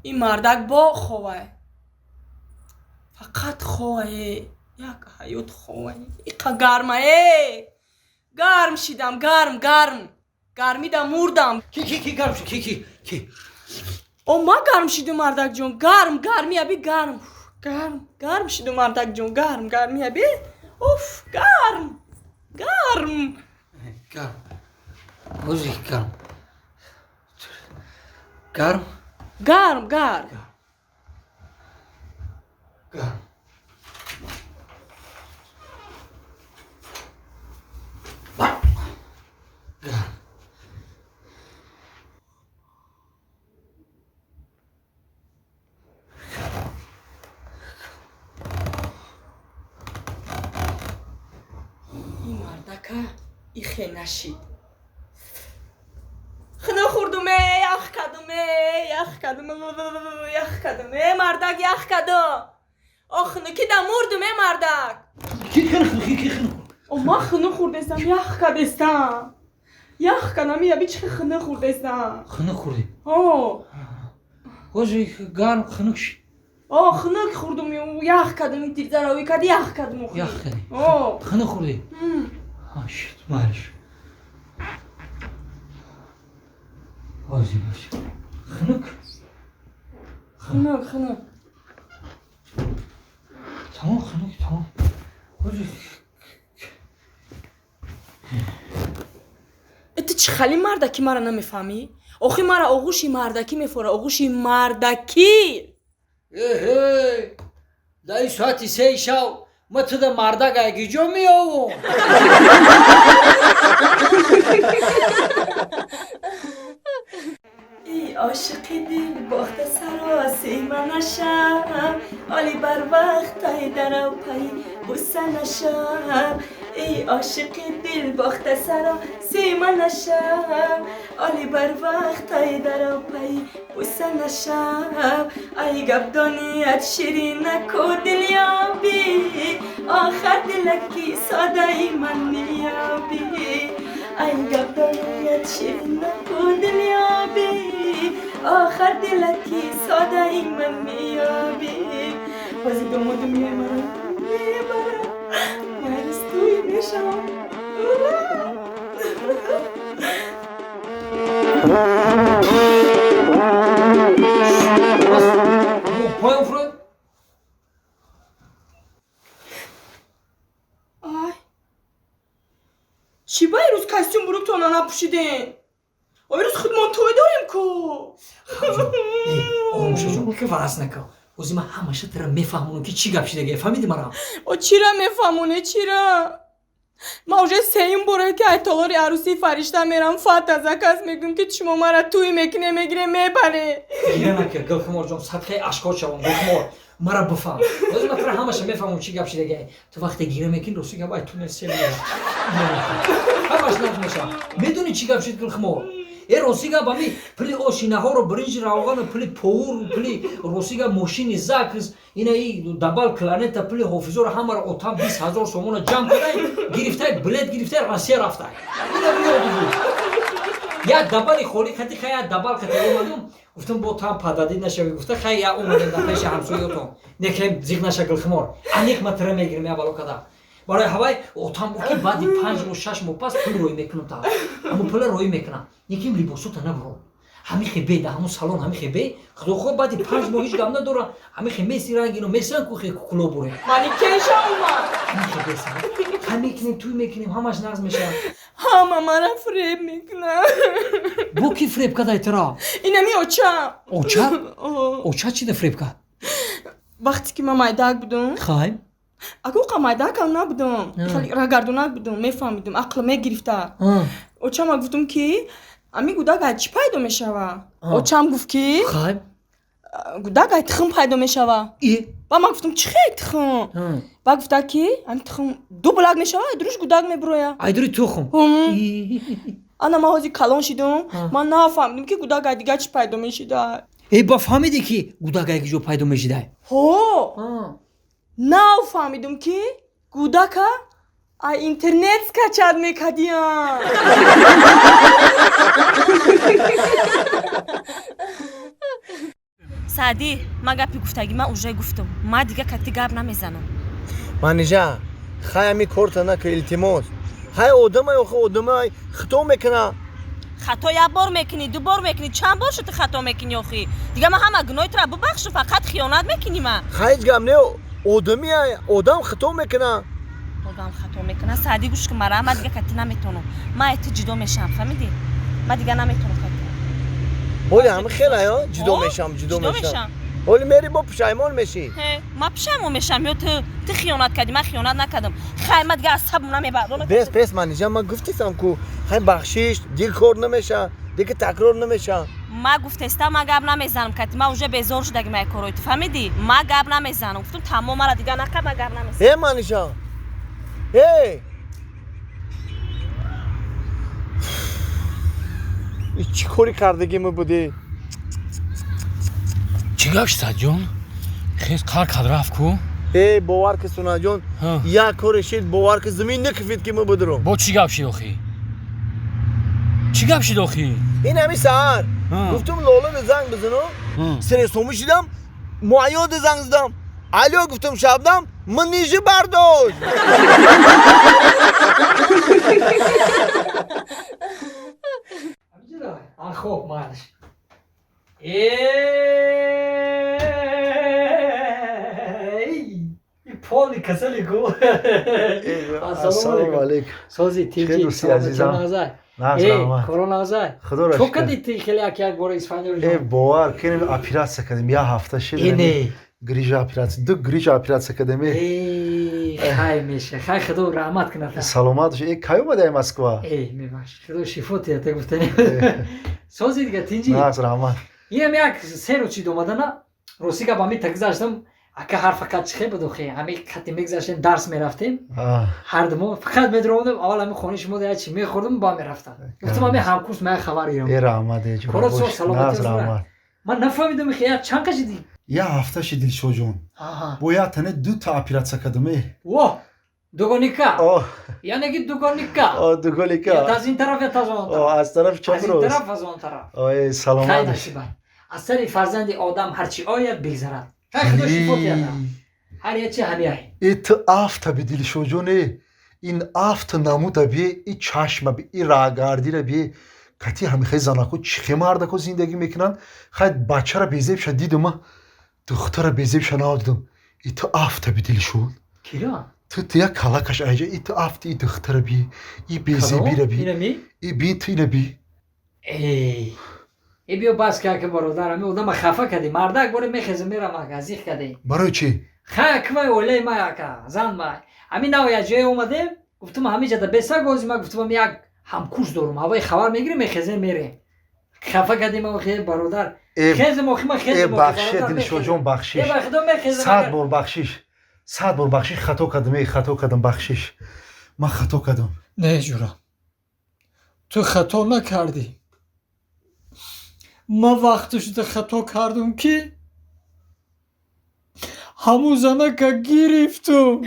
Ин мардак бо ховай, фақат ховае, як ҳаёт ховае. Иқа гармае, гарм шидам, гарм, гарм, гармида мурдам. Ки, ки, ки гарм шид? Ки, ки, ки? О, ма гарм шидум, мардакҷон, гарм, гарми аби, гарм, гарм, гарм шидум, мардакҷон, гарм, гарми аби, уф, гарм, гарм. Гарм, ози гарм, гарм. Гарм, гарм. Гарм. Гарм. Ин мардака ихе нашид. Хунук хӯрдуме, ях кардуме, ях кардум, ях кардум, э, мардак, ях кардум. О, хунукида мурдум, э, мардак. Ки хунук? Ки, ки хунук? О, ман хунук хӯрдестам, ях кардестам, ях кардам. Яби чӣ хунук хӯрдестам. Хунук хӯрдӣ? О. Ози гарм, хунук шид. О, хунук хӯрдум, ях кардум, тирзаравӣ кард, ях кардум. Ях кардӣ? О. Хунук хӯрдӣ? Шид, майлиш, ози бош, хунук. Хунук, хунук. Тамом, хунук, тамом, ози. Э, ту чӣ хали мардаки, мара намефаҳмӣ? Охи мара оғӯши мардакӣ мефора, оғӯши мардакӣ. Эҳе, дар ин соати 3 шав ма туда мардак айгиҷо меёвум? Эй ошиқи дил бохта, саросима нашав, оли барвақт тай дарав пай буса нашав. Эй ошиқи дил бохта, саросима нашав, оли барвақт тай дарав пай буса нашав. Ай гапдоният ширинаку дилёбӣ, охар дилаки содаи ман меёбӣ. Ай гапдоният ширинаку дилёбӣ, охар дилаки содаи ман меёбӣ. Ҳозир домоду мебарам, мебарам, майрустуй мешавам. Ура! Поён фурод. Ай, чӣ ба ирӯз костюм буруктона напӯшидем? О, ирӯз худмон тӯй дорем ку. Оромшоҷон, ки вараз накав. Ози ман ҳамаша тара мефаҳмонам, ки чӣ гап шидаге, фаҳмиди мара? О, чира мефаҳмоне, чира? Ман уже сеюм боре ки ай толори арӯсии Фаришта мерам, фата заказ мекунам, ки шумо мара тӯй мекуне, мегире, мебаре. Гира накар, Гулхуморҷон, садқаи ашкот шавам. Гулхумор, мара бифаҳм. Ози ман тара ҳамаша мефаҳмам, чӣ гап шидаге. Ту вақте гира мекунӣ, рости гап, ай тунел сел меяд, ҳамаш нағз мешавад. Медонӣ, чӣ гап шид, Гулхумор? Э, рости гап, ами пули ошинаҳоро, биринҷи равғану пули повур, пули, рости гап, мошини закс ина и дабал кланета, пули ҳофизоро ҳамаро отам 20 000 сомона ҷамъ кардай, гирифтай, билет гирифтай, Россия рафтай. Ина биёду буд як дабали холӣ хати. Хай, як дабал хати омадум, гуфтам, бо там пададӣ нашавӣ, гуфта, хай, я омадем дар пеши ҳамсоётон. Некем зиқ наша, Гулхумор, аниқ ма тира мегирем, я бало када. Барои ҳавай отам гуфт, ки баъди 5 моҳ, 6 моҳ пас пул роӣ мекунам, та ҳамун пула роӣ мекунам, неким либосота набуро, ҳамихе бе да ҳамун салон, ҳамихе бе. Худохоҳ, баъди 5 моҳ ҳеҷ гап надора, ҳамихе меси рангино месан кухе кукло буре. Манекенша омад. Ҳамихе беса, хай мекунем, тӯй мекунем, ҳамаш нағз мешавад. Ҳама мара фиреб мекунад. Бо ки фиреб кадай тура? Инами оча. Оча? О. Оча чида фиреб кард? Вақте ки ман майдак будум, хай агар оқа майдакам набудум, хеле рагардонак будум, мефаҳмидум, ақл мегирифта. Очама гуфтум, ки ами гудак ай чӣ пайдо мешава? Очам гуфт, ки хай гудак ай тухм пайдо мешава. И? Ба ман гуфтум, чӣ хел тухм? Ба гуфта, ки ами тухм ду булак мешава, ай дуруш гудак мебуроя. Айдури тухм? Ҳм. Ана ман ҳозир калон шидум, ман нафаҳмидум, ки гудак ай дига чӣ пайдо мешида. Э, ба фаҳмидӣ, ки гудак ай киҷо пайдо мешидай? Ҳо, нав фаҳмидум, ки гудака ай интернет скачать мекардиям. Саъдӣ, ман гапи гуфтагӣ ман уже гуфтам. Ман дига кати гап намезанам. Манижа, хай ами корта нака, илтимос. Хай одамай, охи одамай хито мекуна. Хато як бор мекунӣ, ду бор мекунӣ, чанд бор шуд хато мекунӣ охи? Дига ман ҳама гуноҳи тура бубахшу, фақат хиёнат мекунӣ ман. Хай ҳеҷ гап не, одами одам хито мекуна. Одам хато мекуна. Саъдӣ, гӯш кун мара, ман дига кати наметонам. Ман ай ту ҷудо мешавам, фаҳмидӣ? Ман дига наметонам кати. Ҳоли ҳама хелай, ҷудо мешавам, ҷудо мешавам. Ҳоли мери бо пушаймон мешӣ. Ман пушаймон мешавам ё ту? Ту хиёнат кардӣ, ман хиёнат накардам. Хай, ман дига асабам намебардорам. Бес, бес, Манижа, ман гуфтистам ку, хай бахшиш, дил кор намеша, дига такрор намеша. Ман гуфтестам, ман гап намезанам кати, ман уже безор шудагим ай корои ту, фаҳмидӣ? Ман гап намезанам. Гуфтам тамом, мара дига нақа, ман гап намезанам. Э, Манижа, э, чӣ кори кардагӣ ма будӣ? Чӣ гап шуд, Саъдҷон? Хез қар кад рафт ку? Э, бовар ки, Сунаҷон, як коре шид, бовар ки, замин накифид ки ма будурум. Бо чӣ гап шид охи? Чӣ гап шид охи? Ин ҳами саҳар гуфтум Лолада занг бизанам, сресомӣ шидам, Муайёда занг задам. Алё гуфтум, Шабнам Манижа бардошт. Хоб, майлаш. Поли касали ку. Ассалому алайкум. Сози тинҷи, азизам. Короназай. Худоро шукр. Чо кади ти хеле як як бора Исфандиёр Э, ҷон? бовар кунем, оператсия кардем, як ҳафта шид. Ине. Грижа оператсия, ду грижа оператсия кардем. Э, хай меша. Хай, Худо раҳмат кунад. Саломат бош. Э, кай омадаи Москва? Э, мебахш. Худо шифо диҳад, гуфтани. Сози дига тинҷи. Наз, раҳмат. Инам як се рӯз шид омадана. Рости гап, ҳами тагзаштам. Ака ҳар фақат чихе буд охе? Ҳами хати мегзаштем, дарс мерафтем. Ҳар думо фақат медаромадем, аввал ҳами хонаи шумо як чи мехӯрдам, ба мерафтам. Гуфтам ҳами ҳамкурс мая хабар гирам. Э, раҳмат, э, Корот ҷура соз, бош. саломатӣ Наз, раҳмат. Ман нафаҳмидам, хе як чанд кашидӣ? Як ҳафта шид, Дилшоҷон. Бо як тане дута оператсия кардам, э. Во! Дугоника. О, Яъне ки дугоника. о, дугоника. Я аз ин тараф, я аз он О, тараф. аз тарафи чап Аз ин рост. тараф, аз он тараф. О, э, Хай саломат бош. насиба. Аз сари фарзанди одам ҳарчи ояд, бигзарад. Хай, Худо шифо диҳад. Ҳар ячи ҳамияй. Э, ту афта би, Дилшоҷон, э. Ин афта намуда би, и чашма би, и раҳгардира би. Кати ҳамихай занако чихе мардако зиндагӣ мекунанд? Хай, бачара безебша дидума, духтара безебша надидам. И ту афта би, Дилшод. Кира? Ту як калакаш айҷа, и ту афти, и духтара би, и безебира би. Инами? И би, ту ина би. Эй. Э, биё бас ка, ки бародар, ами одама хафа кардӣ. Мардак боре мехеза мерам, ака, зих кардӣ. Барои чӣ? Хай, квай оилаи май, ака, зан май. Ами нав як ҷое омадем, гуфтум ҳамиҷа да беса гози ма, гуфтум як ҳамкурс дорум, ҳавои хабар мегирем, мехезем мерем. Хафа кардем охи, бародар. Э, Хезем охи, ма э, хезем охи, бахшиш, бародар, Дилшоҷон, мехезем. бахшиш. Э, ба Худо мехезем. 100 агар- бор бахшиш, 100 бор бахшиш, хато кардам, э, хато кардам, бахшиш, ман хато кардам. Не, ҷура, ту хато накардӣ. Ман вақте шуда хато кардам, ки ҳамун занака гирифтум.